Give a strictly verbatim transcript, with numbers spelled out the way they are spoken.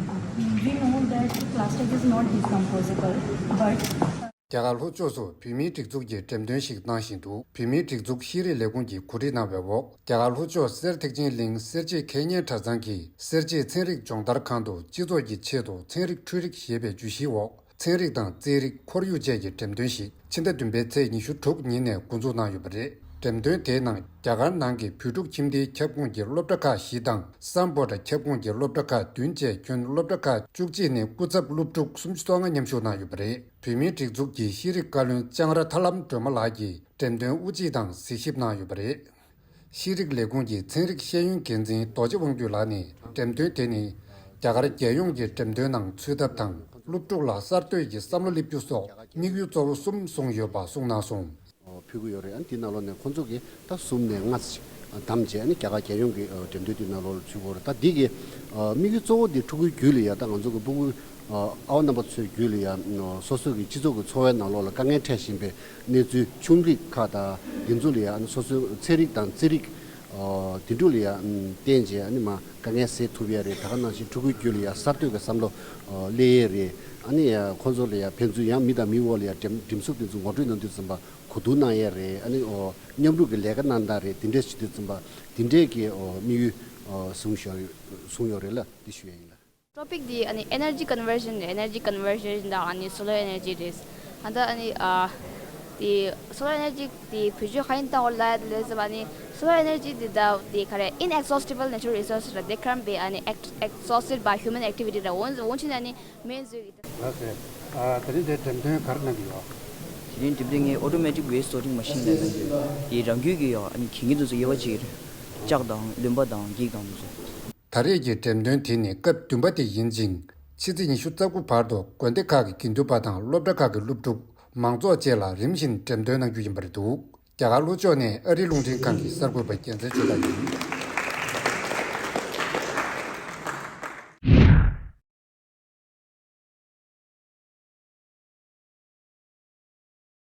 We know that plastic is not disposable, but རྒྱ་གར་ལྷོ་ཕྱོགས་སུ་བོད་མིའི་སྒྲིག་འཛུགས་ཀྱིས་འགྲེམས་སྟོན་ཞིག་གནང་བཞིན་འདུག་བོད་མིའི་སྒྲིག་འཛུགས་ཤེས་རིག་ལས་ཁུངས་ཀྱིས་གོ་སྒྲིག་གནང་བའི་འོག་རྒྱ་གར་ལྷོ་ཕྱོགས་གསེར་ཐེག་ཆེན་གླིང་གསེར་བྱེས་མཁས་སྙན་གྲྭ་ཚང་གི་གསེར་བྱེས་ཚན་རིག་སྦྱོང་བརྡར་ཁང་དུ་སྤྱི་ཚོགས་ཀྱི་ཆེད་དུ་ཚན་རིག་འཕྲུལ་རིག་ཞེས་པའི་བརྗོད་གཞིའི་འོག་ཚན་རིག་དང་རྩིས་རིག་ཁོར་ཡུག་བཅས་ཀྱི་འགྲེམས་སྟོན་ཞིག་ཕྱི་ཟླ་བདུན་པའི་ཚེས་ཉི་ཤུ་དྲུག་ཉིན་ནས་འགོ་འཛུགས་གནང་ཡོད་པ་རེད། འགྲེམས་སྟོན་དེའི་ནང་རྒྱ་གར་ནང་གི་བོད་ཕྲུག་ཁྱིམ་སྡེའི་ཁྱབ་ཁོངས་ཀྱི་སློབ་གྲྭ་ཁག་བཞི་དང་སམ་བྷོ་ཊ་ཁྱབ་ཁོངས་ཀྱི་སློབ་གྲྭ་ཁག་བདུན་བཅས་ཁྱོན་སློབ་གྲྭ་ཁག་བཅུ་གཅིག་ནས་སྐུ་ཚབ་སློབ་ཕྲུག་སུམ་ཅུ་སོ་ལྔ་མཉམ་ཞུགས་གནང་ཡོད་པ་རེད། བོད་མིའི་སྒྲིག་འཛུགས་ཀྱི་ཤེས་རིག་བཀའ་བློན་ལྕང་ར་ཐར་ལམ་སྒྲོལ་མ་ལགས་ཀྱིས་འགྲེམས་སྟོན་དབུ་འབྱེད་དང་གཟིགས་ཞིབ་གནང་ཡོད་པ་རེད། ཤེས་རིག་ལས་ཁུངས་ཀྱི་ཚན་རིག་ཤེས་ཡོན་འགན་འཛིན་རྡོ་རྗེ་དབང་འདུས་ལགས་ནས་འགྲེམས་སྟོན་དེ་ནི་རྒྱ་གར་རྒྱལ་ཡོངས་ཀྱི་འགྲེམས་སྟོན་ནང་ཚུད་ཐབས་དང་སློབ་ཕྲུག་ལ་གསར་གཏོད་ཀྱི་བསམ་བློ་སླེབས་རྒྱུ་སོགས་དམིགས་ཡུལ་གཙོ་བོ་གསུམ་བཟུང་ཡོད་པ་གསུངས་གནང་སོང་། ཕུལ་གྱི་ཡོད་རེད། ཨ་ནི་དེ་ནང་ལོགས་ནས་ཁོང་ཚོ་གིས་ད་གསུམ་ནས་ལྔ་ཙམ་བདམས་བྱས། ཨ་ནི་རྒྱ་གར་རྒྱལ་ཡོངས་ཀྱི་འགྲེམས་སྟོན་དེ་ནང་ལོགས་ལ་ཚུད་ཀྱི་ཡོད་རེད། ད་འདི་གི་དམིགས་ཡུལ་གཙོ་བོ་དེ་ཕྲུ་གུའི་རྒྱུད་ལ་ཡ་ད་ང་ཚོ་གི་ཕྲུ་གུ་ཨ་བ་རྣམ་པ་ཚོའི་རྒྱུད་ལ་ཡ་སོ་སོ་གི་སྤྱི་ཚོགས་ཀྱི་འཚོ་བའི་ནང་ལོགས་ལ་དཀའ་ངལ་འཕྲད་བཞིན་པའི་གནས་ཚུལ་ཆུང་རིགས་ཁག་དང་འདི་ཚོ་ལ་ཡ་ཨ་ནི་སོ་སོའི་ཚན་རིག་དང་རྩིས་རིག་དེ་འདྲ་ལ་ཡ་བརྟེན་བྱས་ཨ་ནི་མ་དཀའ་ངལ་སེལ་ཐུབ་ཡ་རེད། ད་ག་ནང་བཞིན་ཕྲུ་གུའི་རྒྱུད་ལ་ཡ་གསར་གཏོད་ཀྱི་བསམ་བློ་སླེབས་ཡས་རེད། ཨ་ནི་ཡ་ཁོང་ཚོ་ལ་ཡ་ཕན་ཚུན་ཡང་མི་དང་མི་དབར་ལ་ཡ་འགྲན་སེམས་དེ་ཚོ་ངོ་སྤྲོད་གནང་དུས་ཙམ་པ་གོ་བསྡུར་གནང་ཡས་རེད། ཨ་ནི་མཉམ་རུབ་ཀྱི་ལས་ཀ་གནང་སྟངས་རེད། དེ་འདྲས་བྱེད་དུས་ཙམ་པ་དེ་འདྲས་ཀྱི་དམིགས་ཡུལ་བཟུང་བཞག་བཟུང་ཡོད་རེད་ལ། འདི་ཞུ་ཡས་ཡིན་ལ། Topic འདི་ཨ་ནི་energy conversion རེད། energy conversion དང་ཨ་ནི་solar energy རེད། ཨ་ད་ཨ་ནི་ཨ་དེ་solar energy དེ་བེད་སྤྱོད་ག་རེ་བཏང་དགོས་རེད་ལབ་ཙམ་པ་ཨ་ནི་solar energy དེ་ད་དེ་ག་རེ་inexhaustible natural resource རེད། they can't be ཨ་ནི་ex- exhausted by human activity རེད། འོན་འོན་ཆེན་ཨ་ནི་སྨན་བཟོས་ཀྱི། ལགས་སེ། ཨ་དེ་རིང་དེ་འགྲེམས་སྟོན་ག་རེ་གནང་གི་ཡོད། དེ་རིང་འགྲེམས་སྟོན་ངས་automatic waste sorting machine ལ་གནང་གི་ཡོད། དེ་རང་རྒྱུད་ཀྱི་ཡོད་ཨ་ནི་གྱོན་གོས་དེ་ཚོ་དབྱེ་བ་ཕྱེ་གི་རེད། ལྕགས་དང་རློན་པ་དང་འགྱིག་དང་དེ་ཚོ། ད་རེས་ཀྱི་འགྲེམས་སྟོན་དེ་ནི་སྐབས་བདུན་པ་དེ་ཡིན་ཅིང་། ཕྱི་ཚེས་ཉི་ཤུ་རྩ་དགུ་བར་དུ་དགོན་སྡེ་ཁག་གི་དགེ་འདུན་པ་དང་སློབ་གྲྭ་ཁག་གི་སློབ་ཕྲུག་མང་ཚོགས་བཅས་ལ་རིམ་བཞིན་འགྲེམས་སྟོན་གནང་རྒྱུ་ཡིན་པ་རེད་འདུག་རྒྱ་གར་ལྷོ་ཕྱོགས་ནས་ཨ་རིའི་རླུང་འཕྲིན་ཁང་གི་གསར་འགོད་པ་རྒྱལ་མཚན་ཆོས་གྲགས་ཡིན།